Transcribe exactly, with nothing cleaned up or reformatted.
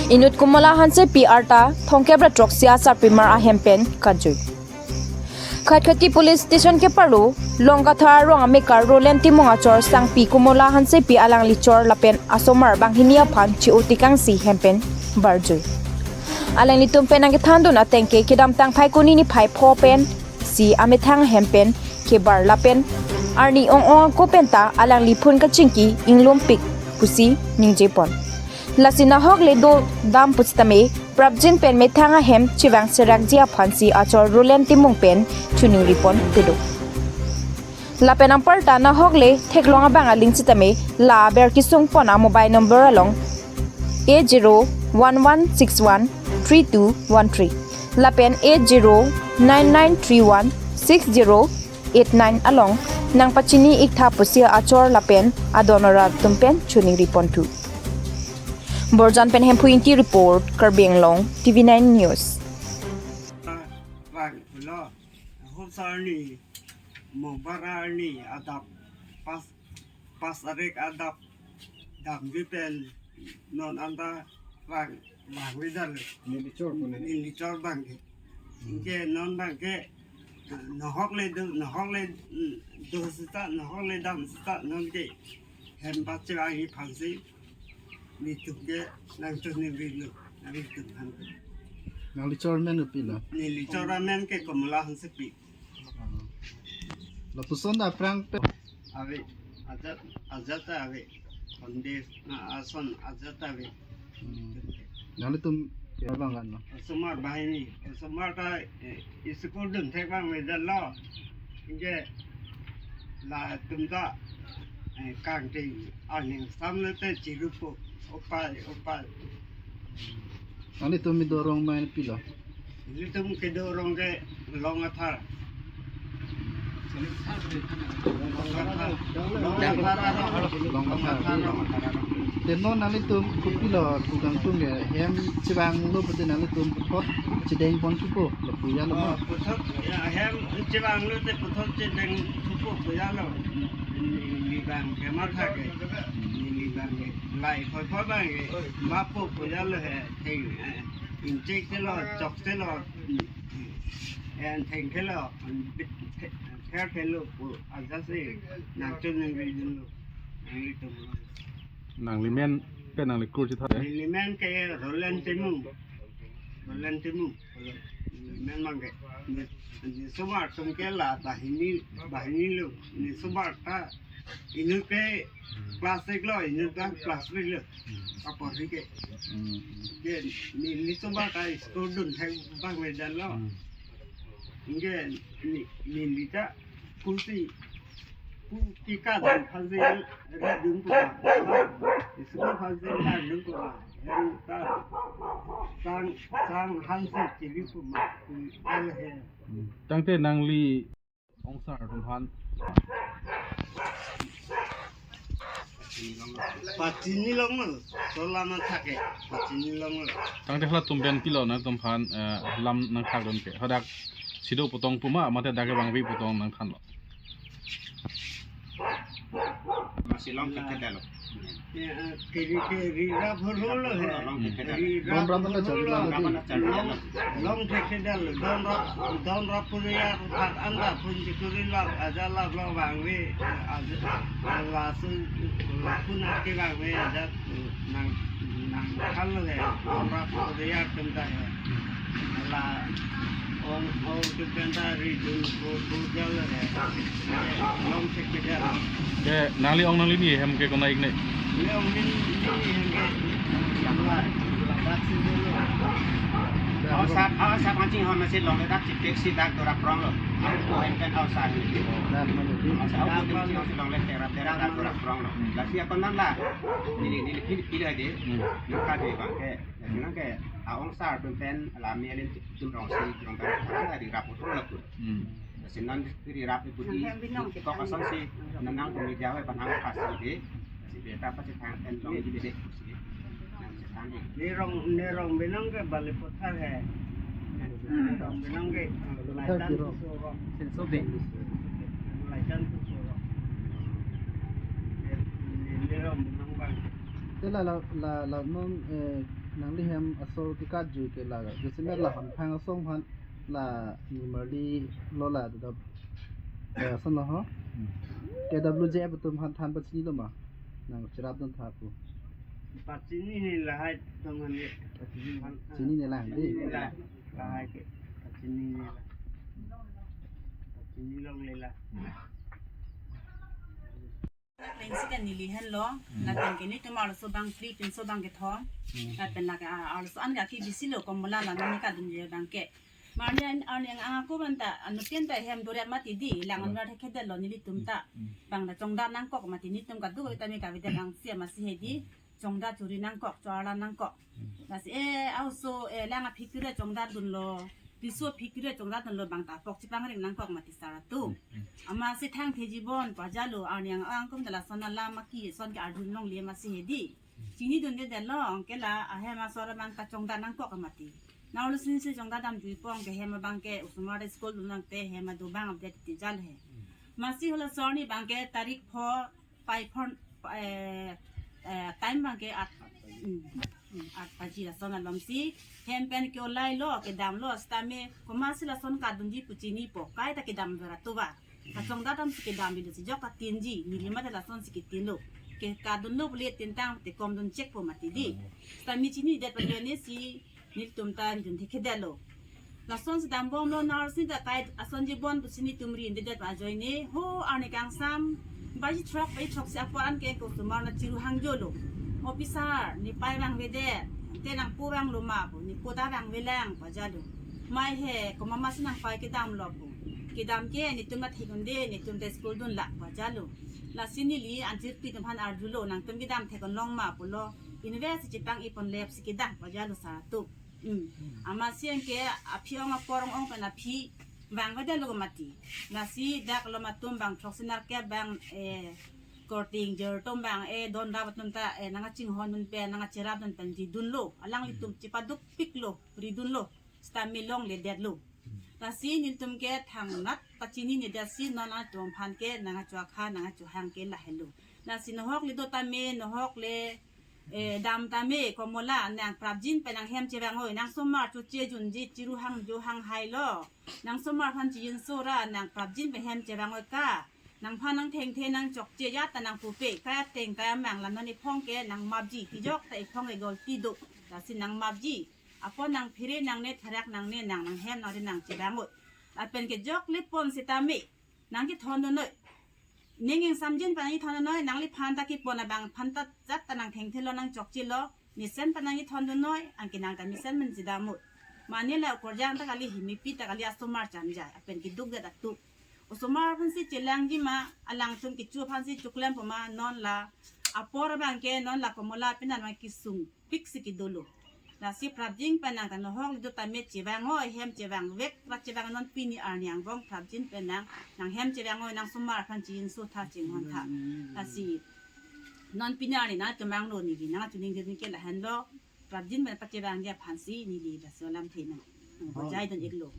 Inut Komola Hansepi arta thomkep ra throksi asarpimar ahem pen kajui. Khatkhati Police Station keparlo Longkathar arong amekar Roland Timung achor sangpi Komola Hansepi alangli chor lapen asomar banghini aphan chi-o tekangsi hem pen barjui. Alanglitum pen nangkethandun ateng ke kedamtang Phaikuni niphai pho pensi amethang ahem pen kebar lapen arni ong-ong ako penta alangli phun kachingki inglumpik pusi ningjepon. Lasi nahokle dodam pusitame prapjin pen methang ahem chevang serakji aphansi achor Roland Timung pen chiningripon kedo. Lapen anparta nahokle theklong abang aling sitame la aber kesungpon a mobile number along eight zero one one six one three two one three lapen eight zero nine nine three one six zero eight nine along nangpachini iktha pusi achor lapen adon arat atum pen chiningripon thu. Borjan pen Hemphu Ingti report, Karbi Anglong, T V nine News. Vang pulo, ahut sarni, Mongbar arni adap pas, pas arek adap damji pen non anta vang, vang vidal. Neli chor pune. Neli chor bang ke. Anke non bang ke, nahokle do, nahokle, mm, do seta, nahokle dam seta non ke. Hem pachevangji aphansi nelitum ke nangchoningri lo, nelitum aphan. Nangli chor amen kopilo? Neli chor amen ke Komola Hansepi. Lapuson aphrang pen ave, ajat, ajat ta ave. Konde, na ason ajat ta ave. Hmm. Nanglitum ke abang kan, no? Osomar banghini, osomar ta, eh, school dunthek abang medan lo. Anke latum ta, eh, kangting aning samle te chirupo, opai, opai. Nanglitum kedo arong amen kopilo? Nelitum kedo arong ke Longkathar. Longkathar. Te non nanglitum kopilo, kugangtung ke hem chevanglo pute nanglitum puthot chedengpon thupo, lapu ya lo ma? Oh, puthot, ya, hem chevanglo te puthot chedeng thupo pu ya lo. Neli bang ke mar tha ke. Neli bang ke. Lai phoi phoi bang ke. Mapo pu ya lo he. Theng, eh, inchek te lo, chok te lo, mm, eh, theng te lo, mm, bit, the-, ther te lo pu ajat si nangchoningri dunlo, nanglitum lo. Nangli men pen nangli kur chethap de? Neli men ke Roland Timung. Roland Timung. Neli men bang ke. Ne, nesomar atum ke la banghini, banghini lo. Nesomar ta inut ke class ek lo, inut ta class three lo. Apor hi ke. Hmm. Ke ne, nesomar ta school dunthek abang medan lo. Hmm. Anke ne, neli ta kursi, ku kika dun aphansi ridun pu ma. School aphansi ridun pu ma. Hem ta sang, sang aphansi chiri pu ma. Ku al he. Hmm. Tangte nangli ongsar atum aphan pachini longlo, sola man thake, pachini longlo. Tangte halatum pen pilo nangtum aphan, eh, lam nangthakdun ke. Hadak si do pu tong pu ma, mate dak kevangve pu tong nangthanlo? Masi long ke kedalo. Ya, kiri kiri rap hurhulo he. Long ke kedalo. Kiri rap hurhulo. Rap na chari kedalo. Long ke kedalo. Don rap, don rap puriar thak anda pun chikuri lap aja lap lo bangve. Aja lasu lapu nat kevangve aja nang, nangthanlo he. Don rap puriar atum ta he. La ong ong atum pen ta ridun pu pu jalo he. Long ke kedalo. Ke nangli ong nangli ni hem ke konat ik ne? Neli ong neli ni hem ke la, la dak si dolo. Aosap, aosap anching hon masi longle dak chipek si dak dorap rong lo. Ako hem pen aosap ni. Aosap ako hem pen si longle tera tera dak dorap rong lo. Lasi akon man la. Neli, neli pil pil aja. Hmm. Nangkade bang ke. Lasi nang ke aongsar atum pen la mi alin tum rong si rong pen adi rap utum lapu. Hmm. Lasi non ri rap ipudi kok asonsi nang nang tum media hoi panang pas ide. Lasi beta pachethang pen long ide de. Nang chethang de. Ne rong, ne rong binong ke Balipathar he. Ne rong binong ke Laitan tu so rong. Senso be. Laitan tu so rong. Ne, ne rong binong bang. Te la, la, la, la non, eh, Nangli hem aso kekat jui ke la, jasemet la Hamphang asong aphan la nimarli lo la dodap, eh, ason lo ho. K W J F atum aphan than pachini lo ma? Nang cherapdun tha pu. Pachini ne lahai teman ye. Chinine lang, di? Chinine lang. Lahai ke. Pachini ne lang. Pachini longle lang. Lapen si kan neli henlo, lapen ke nelitum arloso bang phli pinso bang kethom, lapen lake, ah, arloso an ke aki bisi lo Komola la nang kadun je bang ke. Marli an, arni ang ako bang ta, anuttin ta hem doriat mati di, lang anwar thekhedetlo nelitum ta. Bang ta chongdat nangkok mati nelitum kaduk ta me kavedet angsi amatsi hedi, chongdat chori nangkok, chorla nangkok. Lasi, eh, aoso, eh, lang aphik pire chongdatdunlo, piso phik pire chongdatdunlo bang ta pok chipangring nangkok mati sar atum. Amatsi thang theji bon pajalo, arni ang angkum dala son alam aki son ke arjun longle amatsi hedi. Chinidundedetlo, anke la ahem asor bang ta chongdat nangkok mati. Nang arloso si chongdat dam juipo anke hem abang ke osomar school dun nangte hem ado bang update tijal he. Amatsi halaso arni bang ke tarik pho pai phon, eh, eh, time bang ke at, mm, mm, at paji lason alom si hem pen ke olai lo, kedam lo, sitame komatsi lason kadunji pu chinipo, kaita kedam vera tuva. Kachongdat dam si kedam bilo si jok katinji, neli mate lason si kitinlo. Ke kadunlo pule tintang te komdun chekpo mati di. Sitame chinidet pajone si nelitum ta ridun thekhedetlo. Lason si dambomlo, nang arloso ta kai asonji bon pusi nelitum rindedet ajoine, ho arni kangsam baji throk, baji throksi apor anke kosomar na chiru hangjolo. Officer, ne pai vangvedet, te nangpo vanglo ma pu, nepo ta vangvelang pajalo. Mai he, komat amatsi nangpai kedamlo pu. Kedam ke nelitum ta thek-un-e, nelitum ta school dunlak pajalo. Lasi neli anchirpi atum aphan arjulo, nangtum kedam thek-un long ma pulo. Invest chepang-ipon lep si kedam pajalo sar atum. Hmm. Amatsi anke aphi ong apor ong pen aphi vangvedetlo mati. Lasi dak alom atum bang throksi nerkep bang, eh, korte ingjir atum bang, eh, don rap atum ta, eh, nangkachinghondun pen, nangkacherapdun pen jidunlo. Alanglitum chepadukpiklo, ridunlo. Sitame longledetlo. Lasi nelitum ke thangnat pachininedet si non atum aphan ke nangkachohang nangkachohang ke lahelo. Lasi nohok le do tame, nohok le, eh, dam tame, Komola, nang prapjin pen nang hem chevang-oi, nang osomar choche junji chiru hangjo hanghailo. Nang osomar aphan chijinso ra, nang prapjin pen hem chevang-oi ka. Nangphan nang thengthe nang chokche ya ta nang pupe, kaya teng kaya mang la non ephong ke nang mapji, tijok ta ephong ke golti do. Lasi nang mapji. Apot nang phere nangne, therak nangne, nang nang hem nang ri nang chevang-oi. Lapen kejok lepon sitame nang kethondun noi. Ning ingsamjin pen nang kethondun noi, nangliphan ta kepon abang aphan ta jat ta nang thengthelo nang chokchelo. Mesen pen nang kethondun noi, anke nang ta mesen pen chedam-oi. Mane la okorjang ta kali, himipi ta kali, osomar chanjai, lapen kedukdet atum. Osomar aphansi chelangji ma, alangtum kecho aphansi choklempo ma, non la apor abang ke, non la Komola penan ma kesung pik si kedolo. Lasi prapjin pen nang ta nohok le do tame chevang-oi, hem chevangvek, ra chevang non pini arni angbong prapjin pen nang, nang hem chevang-oi, nang osomar aphan chinso tha chinghon tha. Lasi non pini arni nangtum vanglo neli, nangtum ningdin ke lahenlo, prapjin pen pachevangji aphansi neli, lasi alamthe nang, nang Oh. bojai dun-iklo.